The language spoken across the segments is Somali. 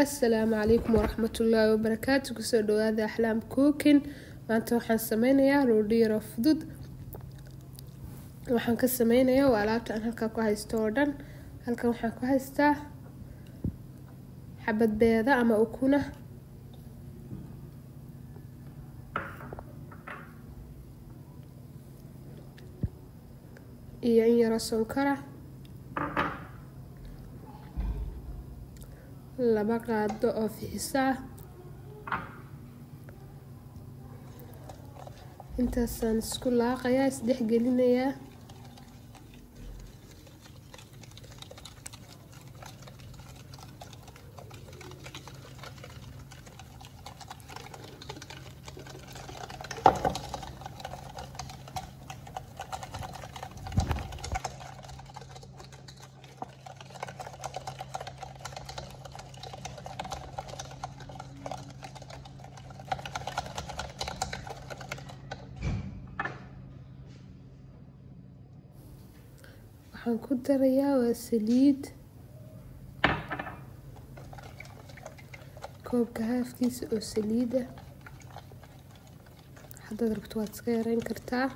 Assalaamu calaykum waraxmatullaahi wabarakaatu. Kusoo dhawaada Axlaam Cooking. Maanta waxaan sameynayaa roodhi yaroo fudud. Waxaan ka sameynayaa waa alaabta aan halkaa ku haysto oo dhan. Halkan waxaan ku haystaa xabad beeda ama ukuna, iyo in yaroo sonkora, 2 qaado oo fixiso ah. Intaasaan isku laaqayaa, isdhex gelinayaa. Waxaan ku darayaa waa saliid, koobka haafkiisa oo saliida. Haddaad rabto waad iska yareyn kartaa.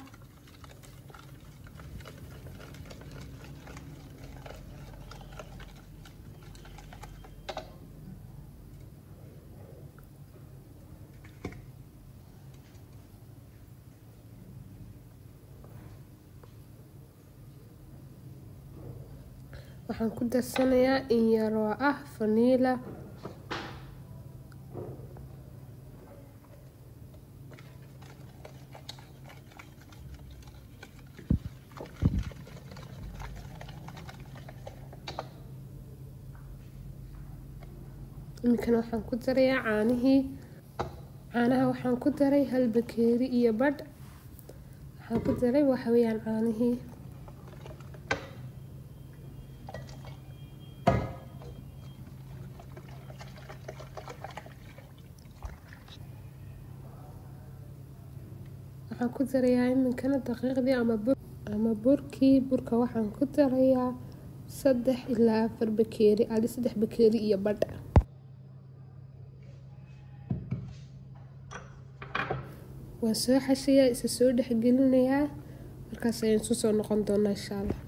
Waxaan ku darsanayaa in yaroo ah vanilla. Iminkana waxaan ku darayaa caanihii. Caanaha waxaan ku daray 1 bakeeri iyo badh. Waxaan ku daray waxa weeyaan caanihii. Waxaan ku darayaa iminkana daqiiqdii ama burkii. Burka waxaan ku darayaa 3 ilaa 4 bakeeri, adi 3 bakeeri iyo badh. Waan soo xashayaa, isa soo dhexgelinayaa, markaas ayaan isku soo noqon doonaa insha Allah.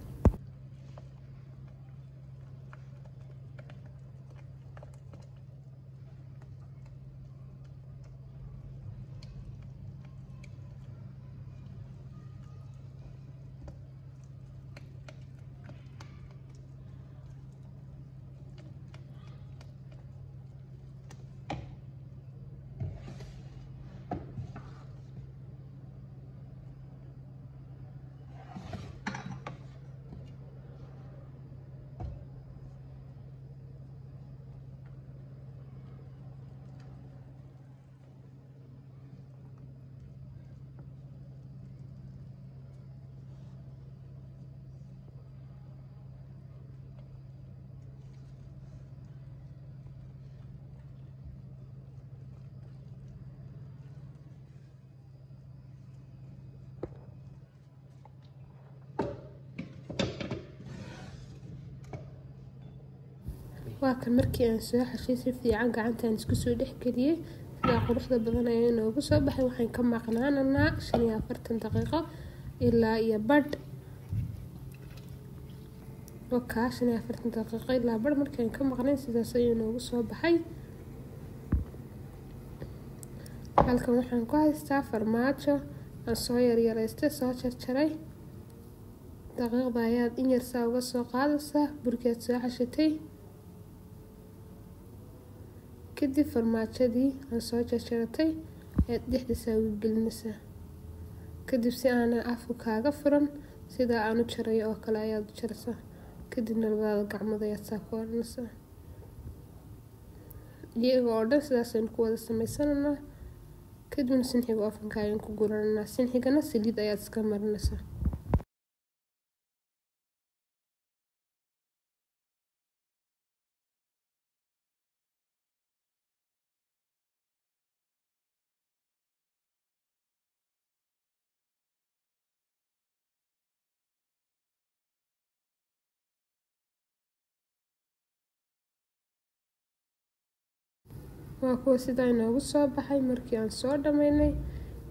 Waa kan markii aan soo xashay si fiican gacantaan isku soo dhexgeliyey, sidaa quruxda badan ayaa inoogu soo baxay. Waxaan ka maqnaananaa 45 daqiiqo ilaa iyo badh. Wakaa 45 daqiiqo ilaa badh markaan ka maqnayn, sidaas ayuu inoogu soo baxay. Halkan waxaan ku haystaa farmaajo aan soo yaryaraystay, soo jarjaray. Daqiiqda ayaad in yar saa uga soo qaadaysaa burkiaad soo xashatay. Kadib farmaajadii aan soo jarjaratay ayaad dhexdiisaa uga gelinaysaa. Kadib si aanan afku kaaga furan, sidaa aan u jarayo oo kale ayaad u jaraysaa. Kadibna labadaada gacmood ayaad saa ku odhanaysaa. Iyaga oo dhan sidaas aynu ku wada sameysanaynaa. Kadibna sinxiga ovenka ayaan ku guranaynaa. Sinxigana saliid ayaad iska marinaysaa. Waa kuwa sidaa inoogu soo baxay markii aan soo dhammaynay.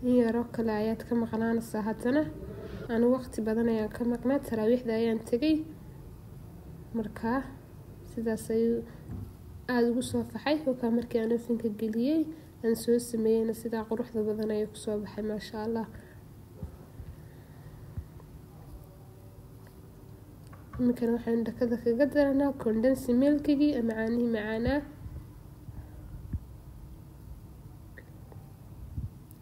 In yaroo kale ayaad ka maqnaanaysaa haddana. Anu waqti badan ayaan ka maqnaa, taraawiixda ayaan tegay. Markaa sidaas ayuu aada ugu soo faxay. Wakaa markii aan ovenka geliyey aan soo sameeyeyna sidaa quruxda badan ayuu kusoo baxay, maasha allah. Iminkana waxaynu dhakada kaga daranaa condense milkigii ama caanihii macaanaa.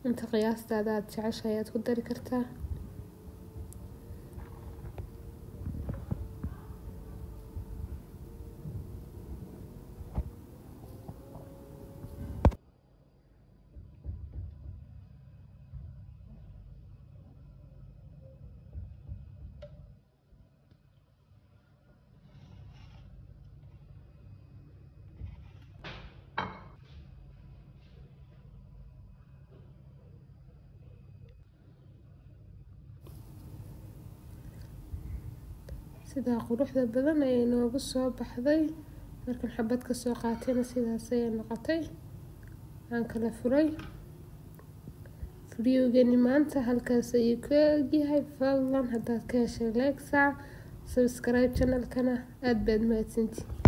Inta qiyaastaada aada jeceshahay ayaad ku dari kartaa. Sidaa quruxda badan ayay noogu soo baxday. Markaan xabad ka soo qaatayna sidaas ayay noqotay. Aan kala furay. Videogani maanta halkaas ayuu ku egyahay. Fadlan haddaad ka heshay like saac, subscribe channelkana. Aada baad mahadsantihi.